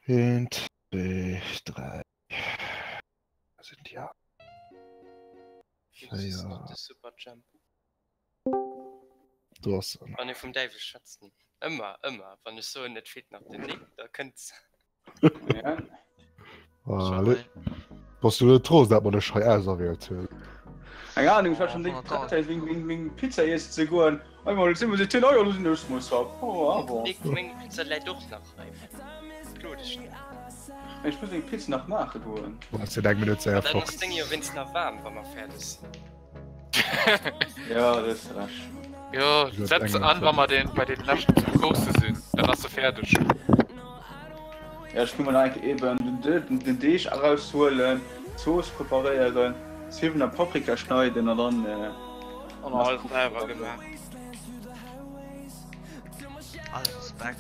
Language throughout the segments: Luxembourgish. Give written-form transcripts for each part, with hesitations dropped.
Eent, zwee, 3 sinn déi aner. 4. Do ass se. Wann ee vum Däiwel schwätzen. Ëmmer, ëmmer wann ech soen et feelt nach den Nick, da kënnt se. Ja. Allez. Bass du net trost, dat mer dech hei auserwielt hunn? Eng Ahnung, ech war schon déck prett meng, meng, meng Pizza iessen ze goen. Einmal si mer se oh ja, lo sinn ech mol satt. Oh, ah bon. Nick, meng Pizza läit och nach hei. Klo dech net. Ech muss meng Pizza nach maache goen. Bon, ass jo eng Minutt séier Dann ass fort. deng jo wéinst nach waarm, wa mer fäerdeg sinn. Ja, dat ass recht. Jo, setz se an, wa mer den, bei den leschten Coursse sinn, dann ass se fäerdeg. Ja, ech muss mer nach eng Kéier eben den, den Deeg eraushuelen, d'Zooss preparéieren, Zwiwwelen a Paprika schneiden an dann. Äh, An alles selwer gemaach. All Respekt.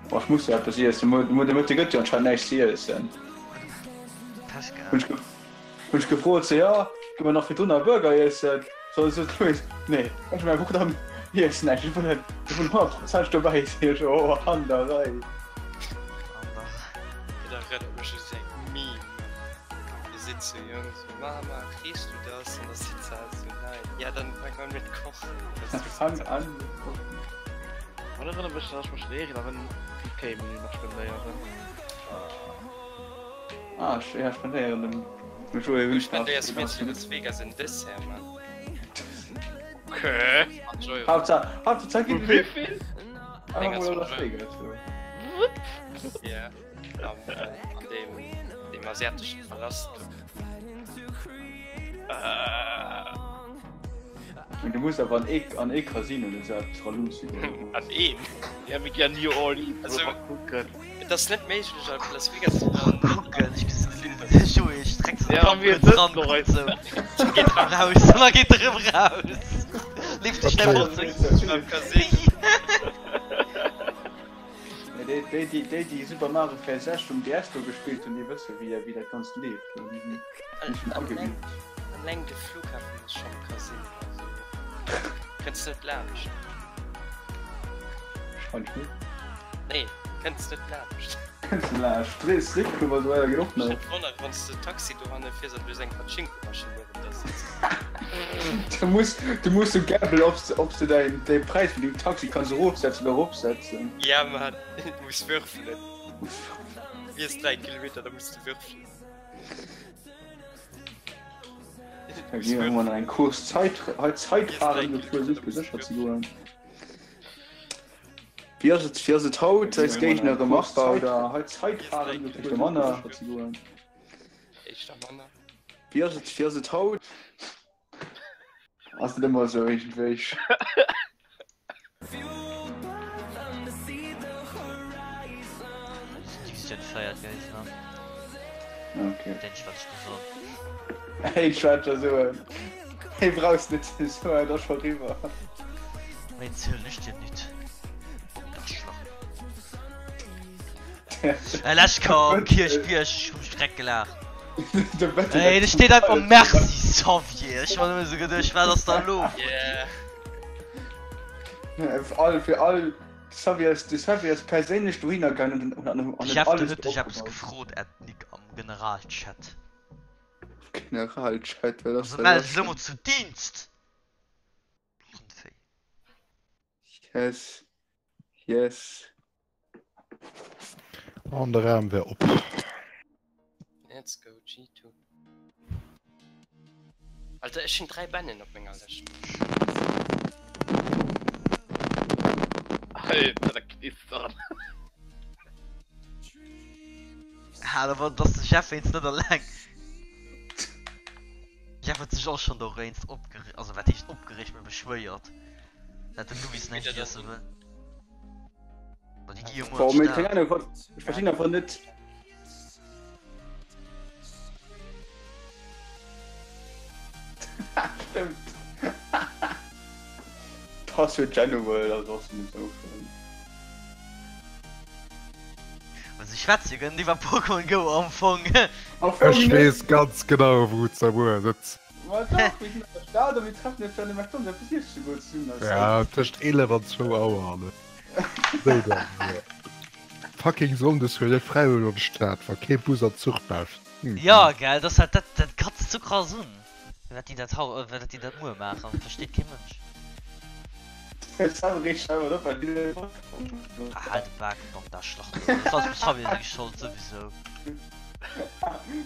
Boah, ech muss jo eppes iessen. Muer de Mëtte gëtt jo anscheinend näischt ze iessen. Pech gehabt. Hunn ech, hunn ech gefrot, so, ja, gi mer nach virdrun nach e Burger iessen? So, sot d'Louise, nee, ech hunn einfach dann iessen näischt, ech wëll, ech wëll honnertprozenteg dobäi sinn. Ech, oh, an der Rei. An der Rei. Dat erënnert mech u seng Meme. Do sitzt sou Jong sou, Mama, riechst du das? An da sitzt se halt sou, nein. Ja, dann fang an mit kochen. Fang an mit kochen. An erënnert mech, dass ech mech erinneren, wéi d'Kéimenü nach spendéieren. Ah, ech, ja, spendéieren dem, dem Joé Du hunn ech nach. spendéiers mir zu Las Vegas en Dessert, Mann. Okay. An Joé. Haaptsaach, Haaptsaach ginn Wéi vill? Einfach mol a Las Vegas, jo. Ja, am, äh, an deem, deem asiateschen Palast do. Äh. Mee du muss awer an ee, an ee Casino oder sou eppes era luusse goen. An een? Ja, mir gi an New Orleans Also, mal kucken. Et ass net méiglech a Las Vegas ze fahren. Kucken, ech gesinn den Joé streckt sou de Ja, Kapp mir kuerz sëtzen ran, och kuckt eis. sou, geet erëm raus, an da geet erëm raus. Leeft sech schnell fort sou. Am Casino. Mee déi, déi, déi, déi, déi Super Mario 64 um DS do gespillt hunn, déi wësse wéi, wéi dat Ganzt leeft. Déi sinn, déi sinn ageübt. Alleng de Flughafen ass schonn e Casino, also kënns net laanscht. Wahrscheinlech net. Nee, kënns net laanscht. Kënns net laanscht. Strip Club a sou weider geet och Mech nach. net wonnere wann s de Taxi dohanne fiers an du hues eng Pachinko-Maschinn niewent der sëtzen. Du muss, du muss sou gäbbelen, ob s de, ob s de däin, däi Präis vun dengem Taxi kanns erofsetzen oder eropsetzen. Ja, ma du muss würfelen. Fiers 3 Kilometer, da muss du würfelen. Da gi mir emol eng Course Zait, hei Zäitfahren gefuer, just fir sécher ze goen. Wéi ass et, wéi ass et haut? Eis Géigner erëm machbar oder éischter manner? Éischter manner. Wéi ass et, wéi ass et haut? Ass net ëmmer esou iergendwéi. Divisioun 4 Géigner. Okay. Denk ich, wat ich do soen. Hey, ich wollte schon soen. Hey, brauchst net ze soen, ass schon riwwer. Wéi zielen ech dir nit? Arschlach. Äh, lech komm, Kierchbierg, ech hu mech dreck gelaacht. Ey, do steet einfach Merci Xavier. Ech war nëmme sou geduecht, wat ass da lo? Yeah. Fir all, fir all, Xavier ass, de Xavier ass perséinlech dohinner gaangen an an an huet Jeff, den alles huet dech eppes opgebaut. gefrot, at Nick am Generalchat. Generalchat, wat ass Also dat mell dech elo dann? mol zu Dienst! Rondvéi. Yes, yes. An de Raum wär op. Let's go G2. Alter ech hun 3 Bennen op menger Lëscht. Alter, da knistern. Ha, da war dass de Jeff wéinst net alleng. Jeff huet sech och schon dowéinst opgeregt, also wat heescht opgeregt, mee beschwéiert, dat den Louis näischt iesse wëll. Ma déi gi jo muer Boah, an mee keng d'Stad. Ahnung, wat, ech verstinn einfach net. Stimmt. Password General ass och net esou schlëmm. Also ech schwätze jo gënnt iwwer Pokémon Go am Fong. Am Fong Ech net. weess ganz genau wou d'Samur sëtzt. Ma dach, mir sinn an der Stad a mir treffen eis an de McDonald's eppes iessen goen zesummen als Ja, tëscht 11 an 2 Auer, ne? Sou dann, jo. Fucking Sonndes huet e fräi huet an d'Stad, wa kee Bus an Zuch bäscht. Hm. Jo, gell, dass halt dat, dat katzt sou krass un. Wat déi dat hau, wat déi dat muer maachen, versteet kee Mënsch. Ah, halt de Bak, Bam, da Schlacht. Dat ass dem Xavier seng Schold souwisou.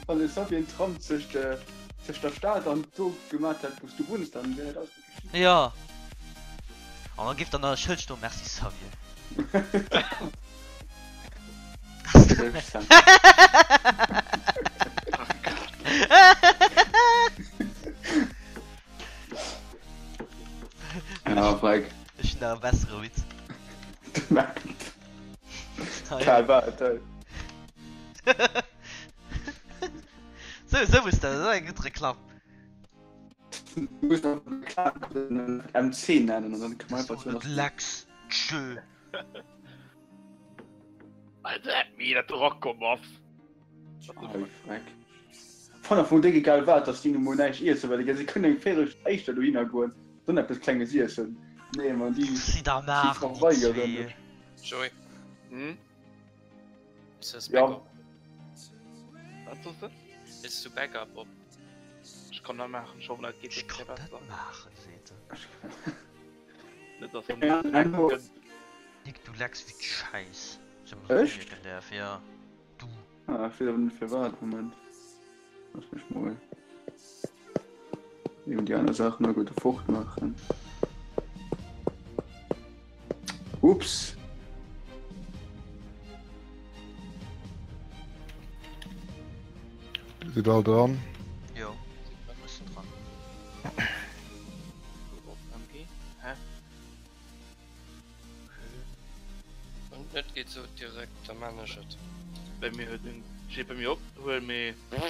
Wann de Xavier en Tram zwëscht der Stad an do gemat hätt, wou s du wunns, dann wär dat alles net geschitt. Jo. An dann géif dann nach e Schëld stoen, Merci Xavier. Ja, Mike. Ech hunn nach e bessere Witz. Kal war et, ey. Sou, sou muss dat, dat ass eng gutt Reklamm. Du muss nach Reklamm MC nennen an dann kann man einfach So, Lex, tschö. Alter, mir dat Rock off. Fan vum déck egal wat, datt déi nu mol näischt iessen, well si kënnen eng Véierelstonn éischter dohinner goen, dann eppes Klenges iessen. Nee, man, déi Si da maachen déi zwee. Joey. Hm? Ist das Ja. Backup? Wat soss de? Willst du Backup op? Ech kann dat maachen, ech hoffen dat geet Ech kann dat maachen, seet en. Net dass en Nick, du lecks wéi d'Schäiss. Ech? Ja, du. Ah, ech weess awer net firwat. Moment, lass mech mol eben déi aner Saachen nach gutt fort maachen. Ups. Sidd all dran? Jo, ech sinn dran. MG? Hä? Wann et net geet, sot direkt, da maan ech et. Bei mir huet en steet bei mir op huel mee. Ja,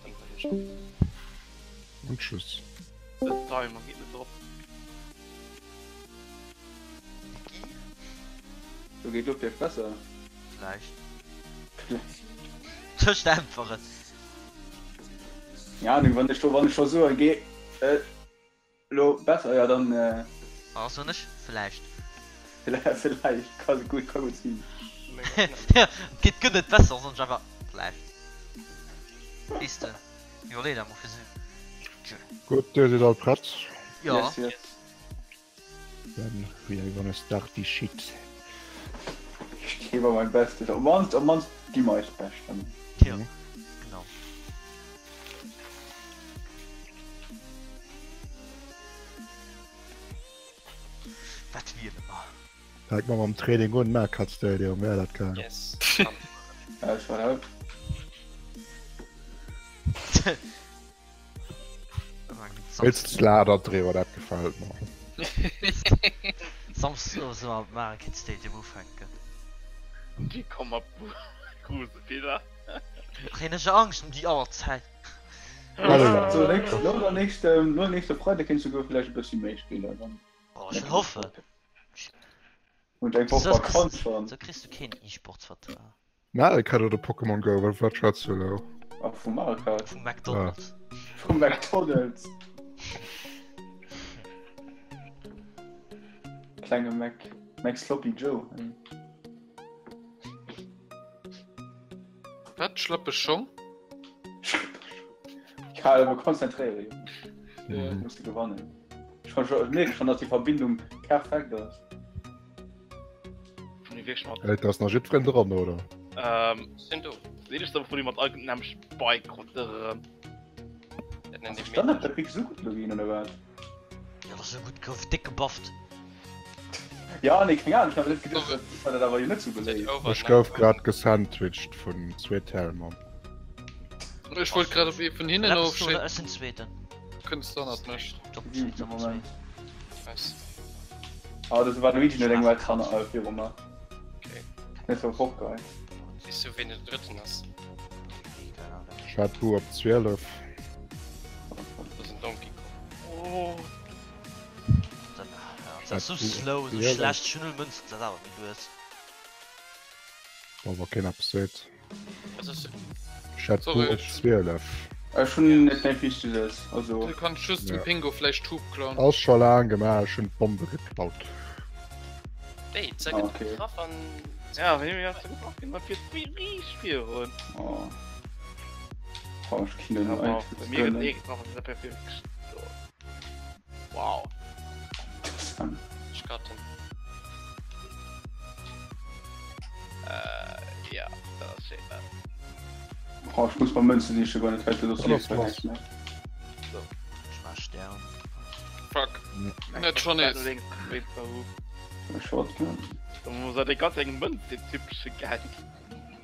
dann huel ech. Und tschüss. Den Timer geet net op. Niki? Do geet lo vläicht besser. Vläicht. Vläicht. Tëscht äntweren. Ja, wann ech wann ech scho soen, geh Lo besser, jo dann. Ah soen ech vläicht. Vläicht, ka gutt, ka gutt sinn. Et geet guer net besser, soen ech einfach vläicht. Weess de, iwwerlee der mol fir se. Gutt, dir sidd all prett? Jo. Yes, yes. Then we are gonna start the shit. Ech gebe mein Bestes. Op mannst, op mannst gi mer eist Bescht. Jo, genau. Wat wiele mer? Fänk mer mam Training un, Mario Kart Stadium, wär dat geil. Yes. Ja, ech war haut. Wéinst Lader driwwer, dat gefält mer. Samsdes solle mer mat Mario Kart Stadium ufänken. Déi komm mat Grusebiller. Kréien ech Angscht ëm déi Auerzäit. So, nächst, no der nächste, no der nächste Freitag kéinst du souguer vläicht e bëssi méi spillen. Dann Oh, ech hoffen. hunn ech eng Woch Vakanz schonn. Sou kriss du keen E-Sports-Vertrag. Mario Kart oder Pokémon Go? Wat, wat schwätzt du elo? Ah, vum Mario Kart. Vum McDonald's. Ah. Vum McDonald's. Klenge Mac. Mac Sloppy Joe. Wat? Schlappeg Schong? Karl, aber konzentriere. Ja. Musst du gewannen. Ich kann schon, ich merke schon, dass die Verbindung perfekt ist. Et ass nach jiddwereen dran, oder? Ähm, Sinn do. Seet ech da vun mat eigenem Spike ronderëm. Dat nennt ee Standard dat wierklech esou gutt elo ginn, oder wat? Ja, dat ass esou gutt, gouf déck gebufft. Ja, nee, keng Ahnung, ech hat net geduecht, dat war dat awer jo net sou beléift. Ech gouf grad gesandwiched vun zwee Tellmann. Ech wollt grad op ee vun hinnen Ech ofschéissen. sinn Zweeten. Kënns dann at mech. Top 2, Top 2. Nice. Ah, das war Luigi net eng Welt hanner äh, viru mer. Okay. Dat war och geil. Siehst du, wen den dritten ass? Ech hat Bu op 12. Das ist ein Donkey Kong. Oh. Dat ass sou slow, sou schlecht. Ech hunn null Mënzen, dat awer méi lues. Wa keen eppes seet. Ech hat Bu op 12. Ech hunn net méi vill du sees. Also. Du kanns just dem Pingo vläicht d'Hup klauen. Ass scho laang gemaach, ech hunn d'Bombe geklaut. Wéi, ze gëtt okay. getraff an... Ja, wéi mir ass getraff ginn, mat fir riicht virun. Oh. Oh, ech kinn den Bei mir gëtt ee getraff an der perfekt. Wow. Ech got den. Äh, ja, dat ass schéin. Oh, ech muss mer Mënze siche goen, et hält dat ass lass. Ech maach Stern. Fuck. Net schon nees. Shotgun. Da muss er déi ganz eng Mënz, dee typesche Gag.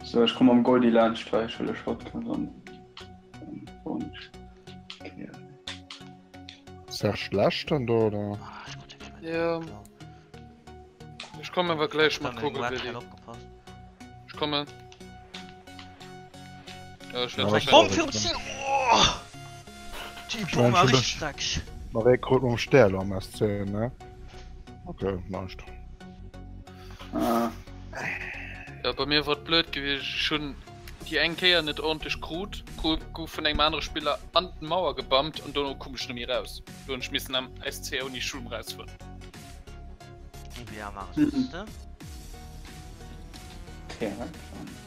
So, ech komm am Goldi laanscht, hei, ech huele Shotgun an. Serge läscht dann do oder? Ah, ech krut wierklech mäin Ja. geklaut. Ech kommen awer gläich mat Hab meng Kugel, Red Willi. Hell opgepasst. Ech kommen. Ja, ech Ja, werd ech Bomm wahrscheinlich. virum Ziel! Oh! Die Bomm war richtig dreckig. Marie krut mam Stähl am S10, ne? Okay, näischt. Ah. Ja, bei mir war et blöd gewiescht. Ech hunn déi eng Kéier net ordentlech krut, gouf vun engem anere Spiller an d'Mauer gebumpt an dono koum ech net méi raus. Do hunn ech missen am SC ouni Schulm rausfueren. GBA maachen soss de?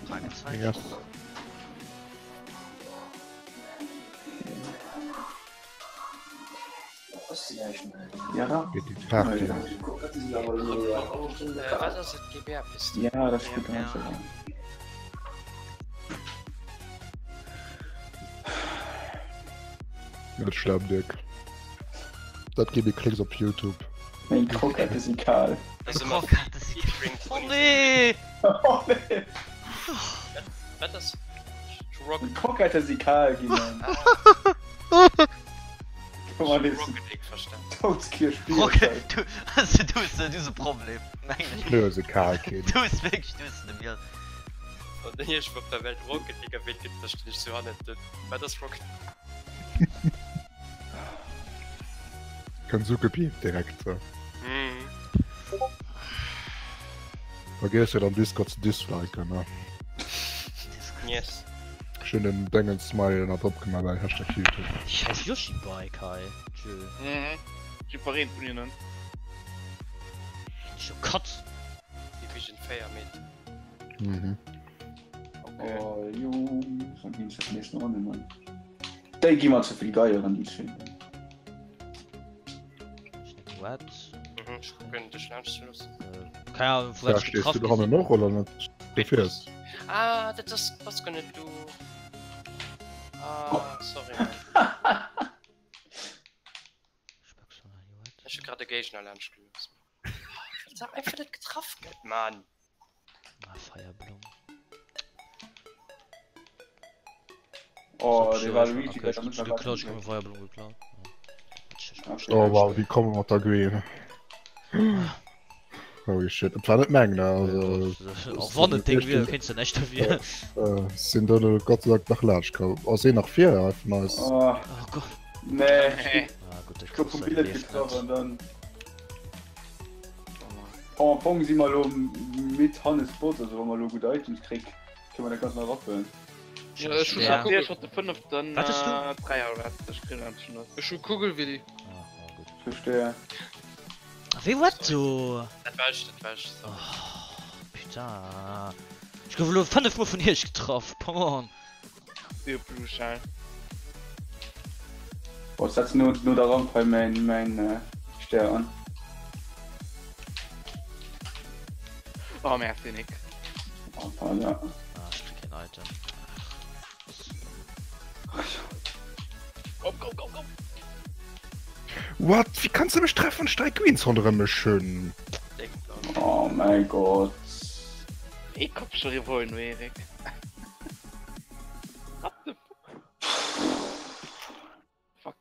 Fragezeichen. Yes. Ja, Geht die Party. Äh, wat ass et? GBA-Pistol? ja, das geht Ja. ganz Net schlemm, Dirk. Dat gi mir Klicks op Youtube. Meng Krokette si kal. Also mat Krokette si Featuring Oh nee! Oh nee! Wat ass? Rock Meng Krokette si kal ginn, Mann. Komm mal, Rocket League verstan. Toadskier spielen. Rocket, du, also, du hues, du hues e Problem, mengen ech. Pneu si kal ginn. Du hues wierklech, du hues de Miel. Wann den iergendwou op der Welt Rocket League erwähnt gëtt, verstinn ech sou hannen den Wat ass Rocket Kënnt Zuckerbeef direkt. Mhm. Vergiess net am Discord ze disliken, ne? Yes. Ech hunn den Déngens Smiley ënnert opgemaach bei Hashtag YouTube. Scheiß Yoshi Bike hei. Tschö. Mhm. Jiddwereen vun hinnen. Scho Katz. Division 4 meet. Mhm. Okay. Oh, Jungs, dann ginn se nächsten Runde, Mann. Déi gi mer ze vill Geieren, déi zwee. What? Mhm, ech kucken dech laanscht ze loossen. Äh, keine Ahnung, Da vielleicht stees getroffen. du dohannen och oder net? Du fiers. Ah, dat ass bass guer net du. Ah, sorry. Mann. Ech hu grad e Géigner laanscht gelooss. Well se einfach net getraff gëtt, Mann. Ah, Feierblum. Oh, de Waluigi okay, gëtt am ich geklaut, ich hab mir Feierblum geklaut. Oh wow, déi komme mat der Green. Holy shit, et war net meng, ne? Also, Auch wann et deng wier, kéints de näischt dofir. äh, sinn do Gott sei Dank nach laanscht komm. Ass een nach vir hei vun eis? Oh, Oh Gott. nee. Ah, gutt, Ich gouf vum Billet getraff an dann. Oh Mann. Oh, am Fong si mer elo mit Hannes Bot, also wa mer elo gutt Items kréck, kënne mer dat Ganzt nach rappen. Ja, ech hu Ja. scho Dir Kugel. schon de fënneften Wat hues du? äh, Dräier oder wat ech kritt han schon Ech hu Kugel, Willi. Ah, oh, gutt. Verstehe. Wéi wat do? Dat war ech, dat war ech. Oh, Sorry. putain. Ech gouf elo 5 mol vun iech getraff. Come on. Dee Blue Shell. Boah, ech setzen no, no der Ramp hei mäin, mäin äh, Stär an. Oh, merci Nick. Oh, voilà. Ah, ech krieg keen Item. Komm, komm, komm, komm. What? Wéi kanns de mech treffen, wann ech 3 Queens ronderëm mech hunn? Oh mäi Gott. Ee Kopfschuss wollen du, Erik. What the fuck?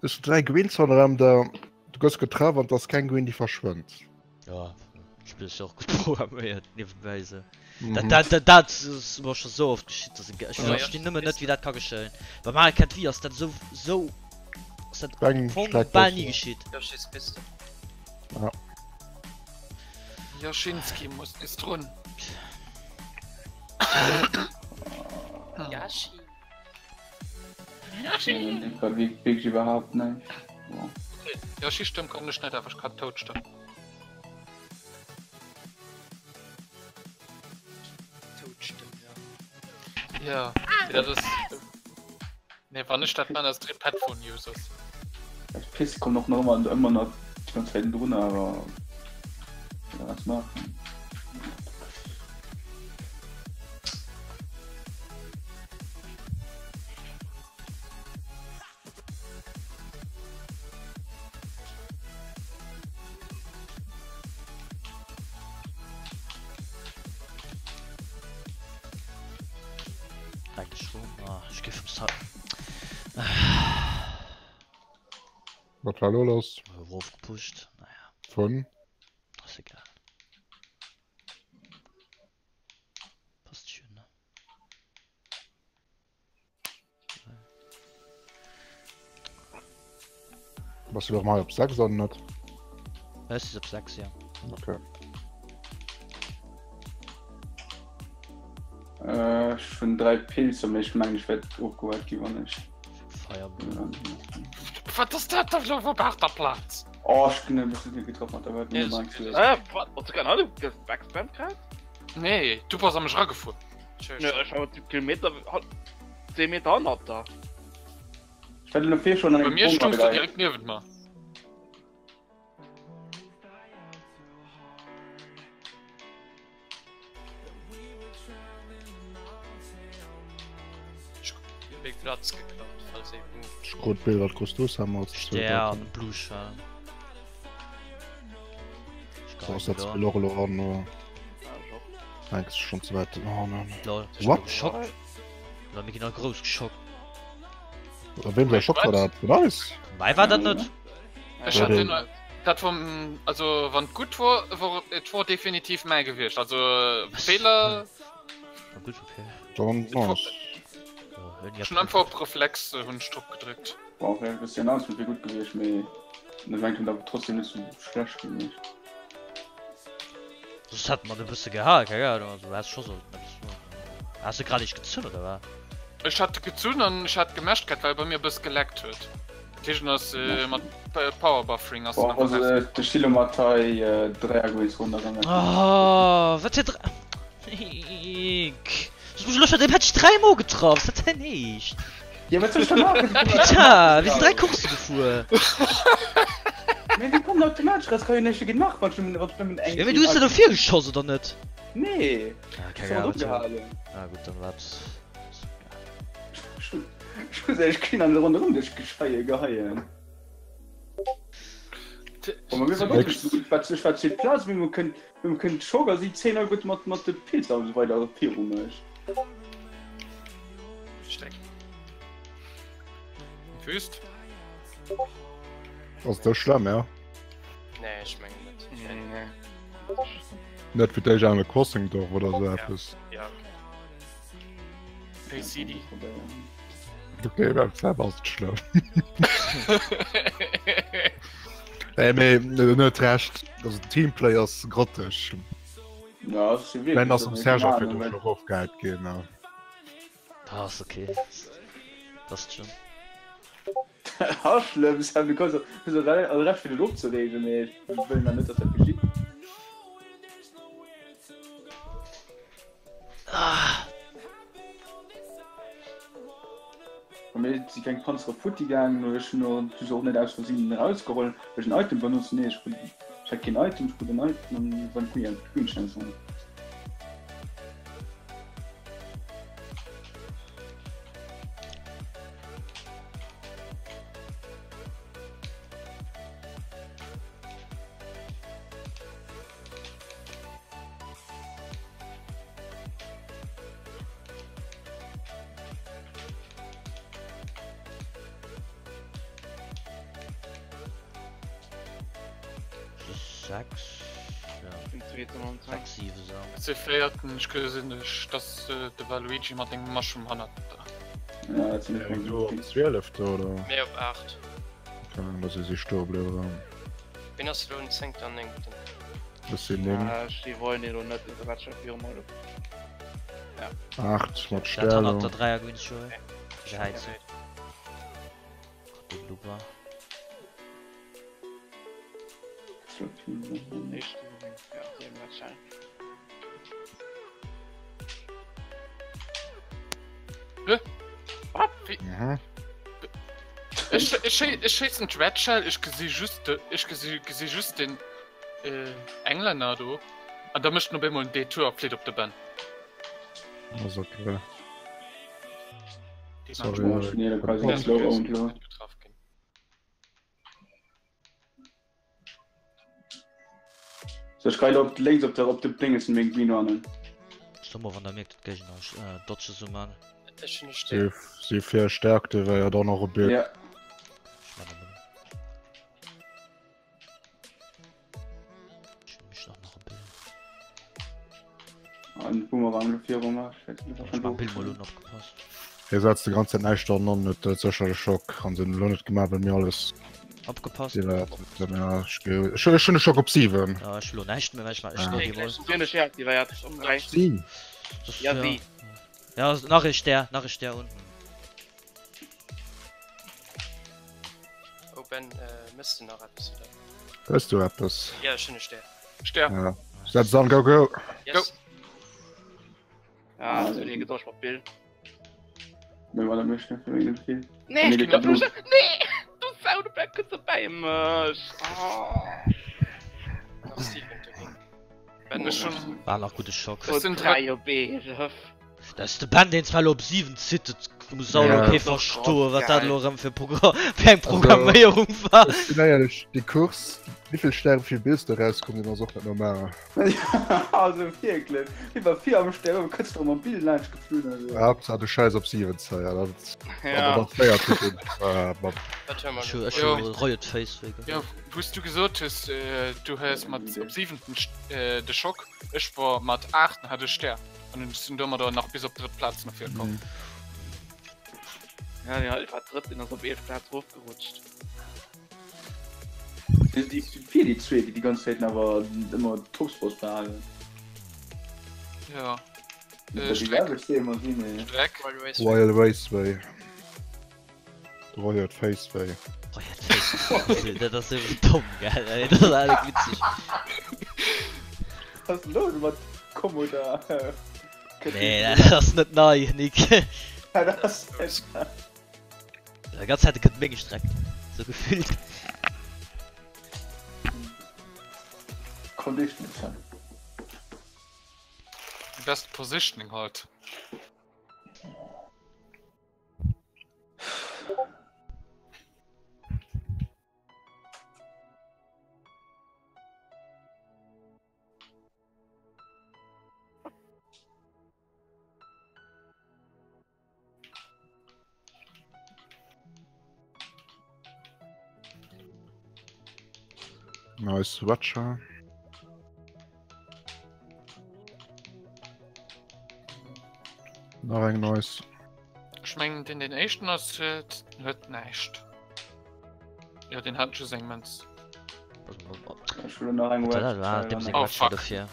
Ech hunn 3 Greens ronderëm der, du gëss getraff an et ass keng Green déi verschwënnt. Ja, d'Spill ass jo och gutt programméiert niewebäi esou. Mhm. Dat, dat, dat, dat ass mer scho sou oft geschitt, dass ech Ja, verstinn nëmmen net wéi dat ka geschéien. Bei Mario Kart Wii ass dat esou, esou ass dat am Eng Fong schlecht bal ni Auswahl. geschitt. Yoshi's Pistol. Jaschinski muss ist drun. Yashi. Nee, dat wierkt wierklech iwwerhaapt näischt. Okay. Ja, Schichtstëmm kann ech net, awer ech kann Toudstëmm. Toudstëmm, ja. Ja, ja das. Nee, wann ech dat man, ass et Headphone Users. D'Pist kommt och nach ëmmer ëmmer nach déi ganz Zäit drunner, awer ja, was maachen. Wat war lo lass? Erof gepusht, naja. Vun? Ass egal. Passt schon, ne? Bass du erëm hei op 6 oder net? Ech si op 6, ja. Okay. Äh, ech hunn 3 Pilzer, mee ech mengen ech wäert ofgehuelt gi wann ech. Fireball. Wat ass dat da lo op 8. Plaz? Oh, ech ginn e bësse vill getraff mat der Welt. Ja, Äh, wat? Wat du kann Backspam kritt? Nee, du bass a mech eragefuer. Nee, ech war Kilometer 10 Meter hannert der. Ech war elo vir schon an Bei engem mir Bunker stoungs du geleiert. direkt niewent mer. Ech hu Platz geklaut, falls ee wunnt. Ech krut d'Bild, wat krus du Sam als Stär an Bluescher. So ass dat Spill och elo an oder? Nein, ist schon zu weit. Oh nein. Lol. What? Geschockt. Lol, mir ginn all grouss geschockt. Wem säi Schock war dat? Vun eis? Mei war dat net. Ech hat den, dat vum, also wann et gutt wor, wor et wor definitiv mäi gewiescht. Also Feeler. War gutt, okay. Dann nice. Ech hunn einfach op Reflex hunn ech drop gedréckt. War och e bëssi Announcement wier gutt gewiescht, mee den Event hunn awer trotzdem net sou schlecht gemeet. Soss hätt mer e bësse gehal, keng Ahnung, also du häss scho sollten eppes soen. Has de grad eescht gezunn oder wat? Ech hat gezunn an ech hat gemäscht gehat, well bei mir e bëss geleckt huet. Dat heescht en ass mat Power Buffering ass en Boah, einfach also de Stilo mat hei 3 Aguis ronderëm. Oh, wat fir 3. Ick. Soss muss ech elo schon, dem hätt ech 3 mol getraff, ass dat dein Eescht? Ja, wat soll ech da maachen? Putain, wir sinn 3 Coursse gefuer. Mee déi kommen automatesch raus, kann jo näischt dogéint maachen, wann ech nëmmen, wann ech nëmmen eng. Ja, mee du hues der do virgeschoss, oder net? Nee, Ah, ech keng hunn Ahnung. opgehalen. Ah, gutt, dann wat. Ech hunn, ech muss ehrlech keen an ronderëm dech gescheie geheien. Oh, ma mir war wirklich so gut, wat, ech war zweet Plaz, mee mir kënnt, mir kënnt Schock a si 10 all gutt mat, mat de Pilzer an esou weider viru mech. Steck. Wüst. Ass dat schlimm, ja? Nee, ech mengen net. Nee. Net fir d'éischt Animal Crossing Dorf oder sou eppes. Ja, okay. Hey Siri. Okay, beim Sam ass et schlëmm. Nee, mee en huet Recht, also den Teamplay ass grottig. Ja, ass jo Mä wierklech ass sou, am mee Serge keng och Ahnung, virdru well scho erofgehäit ginn. Ah, ass okay. Passt schon. Ah, schlëmm, Sam, du kanns hues och all Recht fir dech opzereegen, mee ech wëll mer net, dass dat geschitt. Ah. Bei mir si keng Panzere futti gaangen, ech hunn och du se och net aus Versinn erausgeholl, well ech en Item benotzt. Nee, ech krut, ech hat keen Item, ech krut en Item an war d'Green, d'Green Chance an. Se féierten ech gesinn ech dass de Waluigi mat engem Mushroom hannert der. Ja, dat sinn ech meng. Du op 12 oder? Mir op 8. Keine dass si stoe bliwwen. Wien ass elo den zéngten an néngten? Ech sinn 9. Ah, ech wollen elo net iwwer wat virum Mol. 8 mat Dat hannert Stellung. der Dreier gewinnt schon. Gehäit. Gott, den Luba. Ech schéissen d'Red Shell, ech gesi just de, ech gesi gesi just den Englänner do an da mécht en op eemol en Detour a flitt op de Ben. Ass okay. Getraff ginn. So, ech geil op lénks op der op de Dinges meng Mino an. So mal, wann der merkt, dat Géigner äh, Dodge so man. Ech hunn e Stär. Si verstärkte war ja dann och e Bild. Ja. Ich mein, aber- Ich mich nach nach e Bild. An Boomerang virum Ich mein Bild mal un opgepasst. Hie setzt de ganz Zäit näischt an an huet sécher de Schock an sinn elo net gemaach, well mir alles Opgepasst. Ja, ech ech hunn de Schock op 7. Ja, ech elo näischt méi, well ech war ech Ah. no déi mol. Si hunn ech reaktivéiert. Op 3. Si. Das, Ja, ja. si. Ja, nach e Stär, nach e Stär unten. Oh Ben, äh, mëss du nach eppes oder? Hues du eppes? Ja, ech hunn e Stär. Stär. Ja. Setz an, go go! Yes. Ja, das hunn gedosch mat Bill. Mir war der mécht net fir mengem Vill. Nee, Nee, ich dat bin Nee! Du Sau, du bleib kurz bei mech. Oh. Nach Steven dogéint. Ben, Ech hunn. War nach gudde Schock. Es sind 3 op 11. Dat ass de Ben, deen zwar elo op 7 zitt, dat muss auch Ja. elo kee verstoen, wat dat elo erëm fir Progr fir eng Programméierung war. Ech sinn éierlech, déi Course, wéivill Stäre wéivill Bills do rauskomm sinn, ass och net normal. Also wierklech, wéi wa vir am Stär owe kënns du mam Bild laanscht geflunn. Also. Haaptsaach du scheiss op 7 Zeier, dat Ja. dat féiert zu den äh, mat wat hören wir Ech hu elo? ech Jo. hu Riot Face wéi Ja, geholl. wous du gesot hues, du hues mat op siwenten de Schock, ech war mat aachten hat ech Stär an ech sinn domadder nach bis op drëtt Plaz no vir komm. Ja, ja, ich war drëtt, den ass op 11 Plaz rofgerutscht. Déi déi fir déi zwee, déi die ganz Zäit awer ëmmer Topspots behalen. Ja. Äh, Äh, Streck, Streck. Streck. Wild Race. Royal Raceway. Royal Faceway. Riot Face. Dat ass esou domm, gell? Ey, Dat ass alles witzeg. Was ist los mat Kommoda? Nee, dat ass net nei, Nick. Ja, das ist Die ganze Zeit gëtt meng Streck. So gefühlt. Condition. Best Positioning halt. Nice Watcher. Nach eng nice. Ech mengen deen deen éischten ass huet huet näischt. Jo deen hat just eng Mënz. Ech will nach eng Dat war dem seng Oh, Watcher fuck. dofir.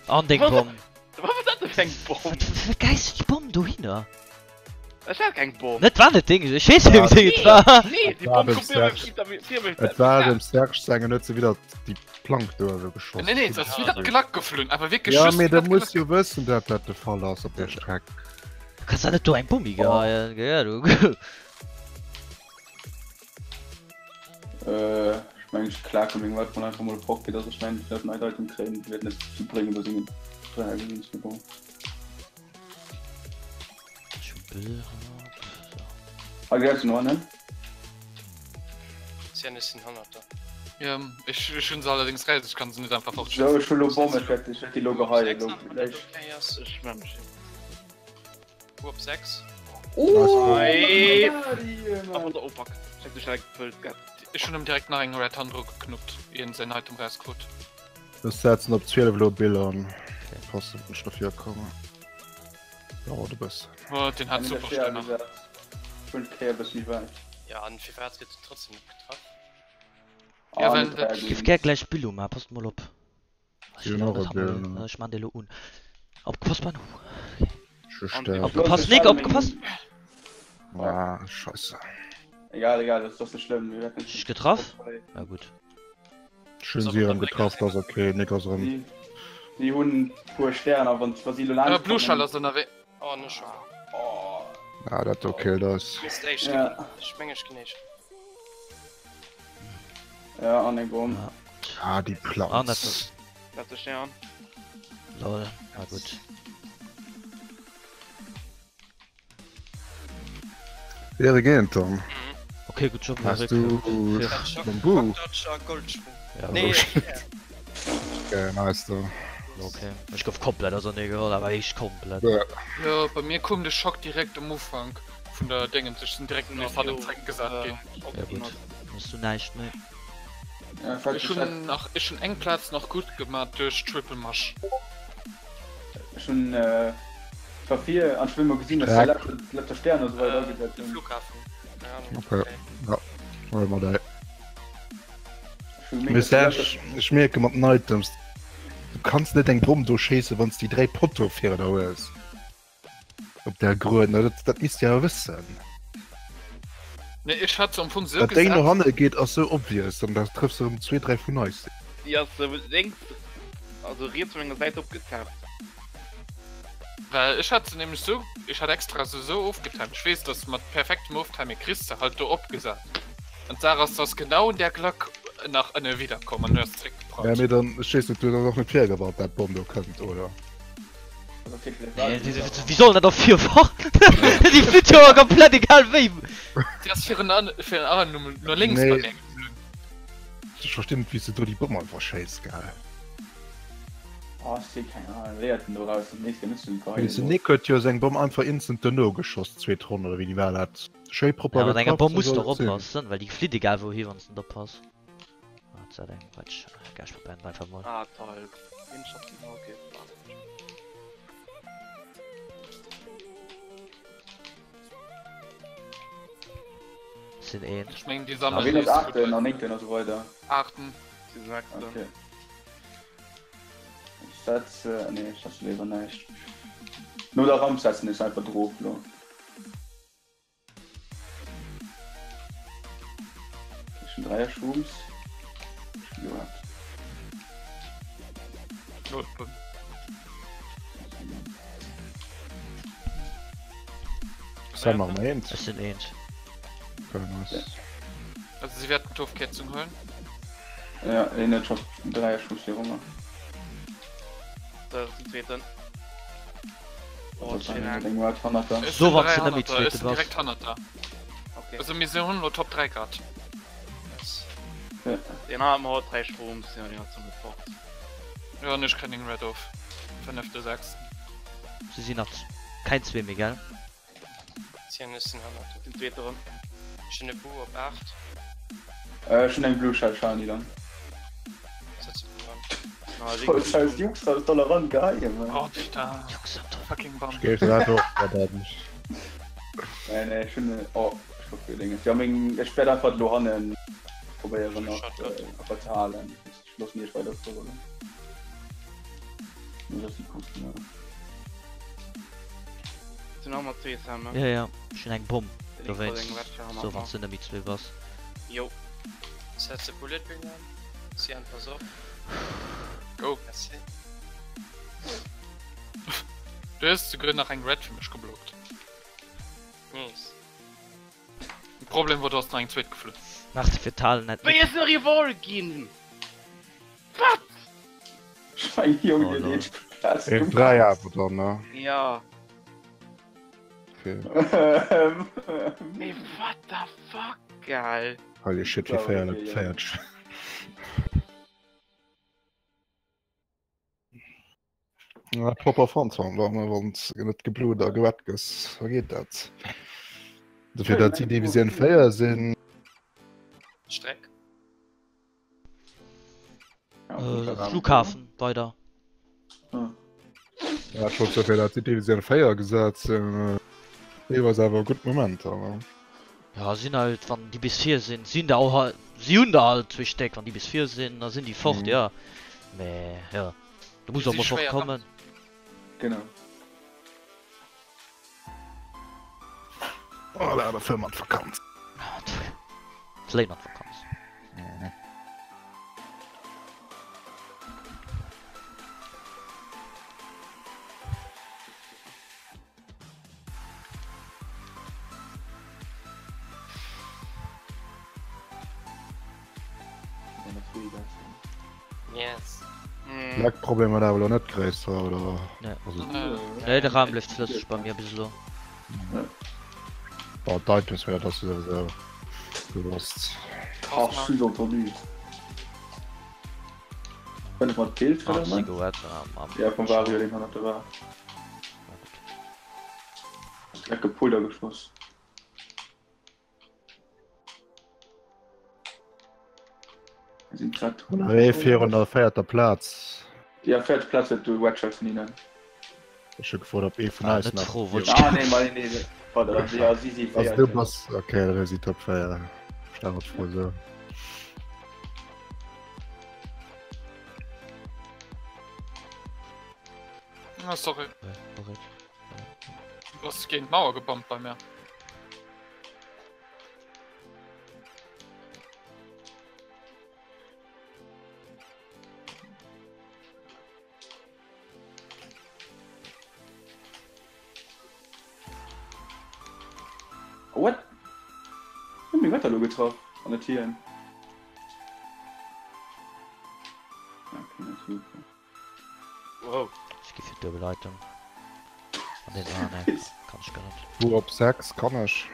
An deng Bomm. Wat war dat denn fir eng Bomm? Wat wat geist du déi Bomm dohinner? Das war keng Bomm. Net war net deng, ech weess net wéi deng et war. Nee, déi War Bomm dem kommt mir Serge. hinter mir. Vir mir. Et war dem Serge seng en huet se widder déi Plank do ewell geschoss. Nee nee, se ass widder d'Glack geflunn, awer wierklech Ja, just mee widder de d'Glack. muss jo wëssen, dat dat de Fall ass op der Streck. Du kanns da net do eng Bomm higeheien, gell du. Äh, ech mengen ech klaken meng Leit mol einfach mol fort, fir dass ech mengen ech neit Item kréien, wäert net vill bréngen bei sengen 3 gesinn, mee bon. Ech hu Bill hannert. So. Ah, gesäit se noch an, ne? Sien, ech sinn hannert der. Ja, ech ech hunn se allerdings raus, ech kann se net einfach So, fortschiessen. ech hu lo Bomm, ech wäert ech wäert déi lo geheien, lo Wann dat gläich. okay ass. Ech schwämm schon. Hu op 6. Oh, Ei. Mann. Ach, oh fuck. Ich hab dich schnell gefüllt, gell. Ech hunn em direkt nach eng Red Hand drugeknuppt, ier en säin Item rauskrut. Ech setzen op 12 elo Bill an. Passen, wann ech derfir kommen. Dauert e bëssen. Oh, den hat super Schnell. Stänner. Fünf Kéier bëssen méi wäit. Ja, an firwat gëtt en trotzdem net getraff? Ja, Ah, well net dat- dräi Ech giff ginn. gär gläich Bill umachen, passt mol op. Ech Sinn will och net e Bill, hammer, ne? ech man dee lo un. Opgepasst, Manu. Ech sterf. Opgepasst, Nick, opgepasst! Ah, scheisse. Egal, egal, das ass net schlëmm. Mir wäerten Dich getraff? Na gut. Ech hunn si erëm getraff, dat ass ok. Nick ass erëm. Si hunn puer Stären a wann si elo laanscht kommen. Blue Shell ass ënnerwee. Oh, ne scho. Ah, dat do killt eis. Misst éischt ginn. Ech meng ech ginn éischt. Ja, an eng Bomm. Ah, déi Planz. Setz dech an. Lol, na gutt. Wäre géint dann. Okay, gutt Job, Has du Bambu? Ja, Nee, Okay, nice do. Okay. Ech gouf komplett ausernee geholl, awer echt komplett. Ja. Jo, bei mir koum de Schock direkt um Ufank vun der Déngens. Ech sinn direkt nees hannen zréckgesat ginn. Ja gutt, hues du näischt méi. Ech hunn nach, ech hunn eng Plaz nach gutt gemat duerch Triple Mush. Ech hunn war vir an ech wëll mol gesinn, dass der letzter Stern oder sou weider agesat De hunn. Flughafen. Keine Ahnung. Okay, ja, huele mer déi. Ech hu Mee mega Serge, ech mierke mat den Items, du kanns net eng Bomm do schéissen, wann s déi 3 Potto vir der hues. Op der Grued, na dat, dat misst Dir awer wëssen. Nee, ech hat se am Fong sou Dat déi no gesat. hanne geet ass sou obvious, an da trëffs de erëm zwee, dräi vun eis. Déi ass lénks, also riets vun enger Säit opgetaucht. Well ech hat se nämlech sou, ech hat extra se sou ofgetimed. Ech weess, dass mat perfektem Oftiming kriss de halt do opgesat. An d'Saach ass, se ass genau un där Glack nach ënne widder komm an huet Ja, zréckgeprallt. mee dann, ech weess net, du hues awer och net fair gewarnt, dat d'Bomm do kënnt, oder? Wéi soll dat och vir Déi flitt jo awer komplett egal wéi. Déi ass virun an virun allem no no lénks bei Nee. mir geflunn. Ech verstinn net wéi s de do déi Bomm einfach schéiss, gell? Oh, ech si keng Ahnung, léiert en doraus dat nächst Kéier net ze Weess de, Nick huet jo seng Bomm einfach instant duerno geschoss, zweet Ronn oder wéi déi war, dat schéi propper Ja, mat enger getraff, Bomm sou muss soll de och et sinn. oppassen, well déi flitt egal wouhi wann s de net oppass. Ah, dat eng Quatsch. Egal, ech probéieren et einfach mol. Ah toll. Den Shot, okay. Sinn eent. Ech mengen déi A sammelen wien ass nees aachten an néngten a sou weider? Aachten. Si sechsten. Okay. Ech setze, nee, ech setze léiwer näischt. No der Ramp setzen ech einfach drop lo. Ech hunn 3 Shrooms. Sam nach mal eent. Ech sinn eent. Okay, nice. Also sie werden d'Ofkierzung huelen. Ja, een huet scho 3 Shrooms viru mer. Dat ass den zweeten. Oh, eng hannert der. So wann du net méi zweete bass. Direkt hannert der. Okay. Also mir sinn hunn lo Top 3 grad. Ja. Den hat mer 3 Stroms, ja, den hat zum fort. Ja, an ech kréien eng Red of. Fënnefte, sechsten. Se sinn nach kein zwee méi, gell? Tien, ech sinn hannert der. Den zweete Run. Ech hunn e Boo op 8. Ech hunn eng Blue Shell Shiny dann. Setz e Boo an. Voll scheiß Jux raus tolerant geheien Mann. Oh putain. Fucking Bam. Ech géif dat och verdannen. Nee nee ech hunn oh ech gouf gedénges. Jo meng ech wäert einfach elo hannen probéieren nach einfach ze halen. Ech loossen iech weider fueren. Muss auf die Kosten, ja. Sinn och mat zwee Sam, ne? Ja, ja, ech hunn eng Bomm Den Nico dowéinst. seng Wetcher hannert So, mer. wann s du net méi zwee bass. Jo. Setz e Bullet Bill an. Sian, pass op. Go. Merci. Du hues souguer nach eng Red fir mech geblockt. Nice. Den Problem war, du ass nach eng zweet geflunn. Merci fir d'Halen, net Wéi Nick. ass en Rival ginn? Wat? Schwein Jong, Oh dir lol. leet Spaß Een gemaach. 3 awer dann, ne? Ja. Okay. Mee what the fuck, gell? Holy shit, wéi 440. Ja, proper Phantom, da wann net geblut a gewett gëss, da geet dat. Dofir dat si Divisioun 4 sinn. Streck. Äh, Flughafen, weider. Ja, ech wollt soen, dat si Divisioun 4 gesat sinn. Deelweis awer gutt Momenter. Ne? Ja, sinn halt, wann déi bis vir sinn, sinn der och halt, si hunn der halt zwee Stéck, wann déi bis vir sinn, da sinn déi fort, Mhm. ja. Mee ja, du muss Si och mol fort schwéier kommen. Genau. Oh, da awer fir mat Vakanz. Fléi mat Vakanz. Yes. Lag-Problemer huet awer elo net gréisser, oder? Nee. Also, Nee, de Raum bléift flësseg bei mir bis elo. Bon, d'Items, mee dat ass jo souwisou gewosst. Ah, sous-entendu. Kënne mer d'Bild Ah, verënneren? Zigarette am, am. Ja, vum Vario, deen hannert der war. Na gutt. Lecke Pulder geschoss. Mir sinn prett. Ree virun der véierter Plaz. Ja, véiert Plaz huet de Wedger vun hinnen. Ech hu gefrot, ob ee vun Ah, eis net nach. d'Fro, wollt ech Ah, nee, ma nee, nee. Warte, ja, si si Also du véiert. bass, okay, dann si Top 4. Ech war d'Fro esou. Ah, sorry. Sorry. Du bass géint d'Mauer gebombt bei mir. What? Hun meng Wetter lo getraff an net hien. Okay, super. Wow. Ech gi fir d'Duebel Item. An den ah, nee, kann ech gar net. Wou op 6 kann ech.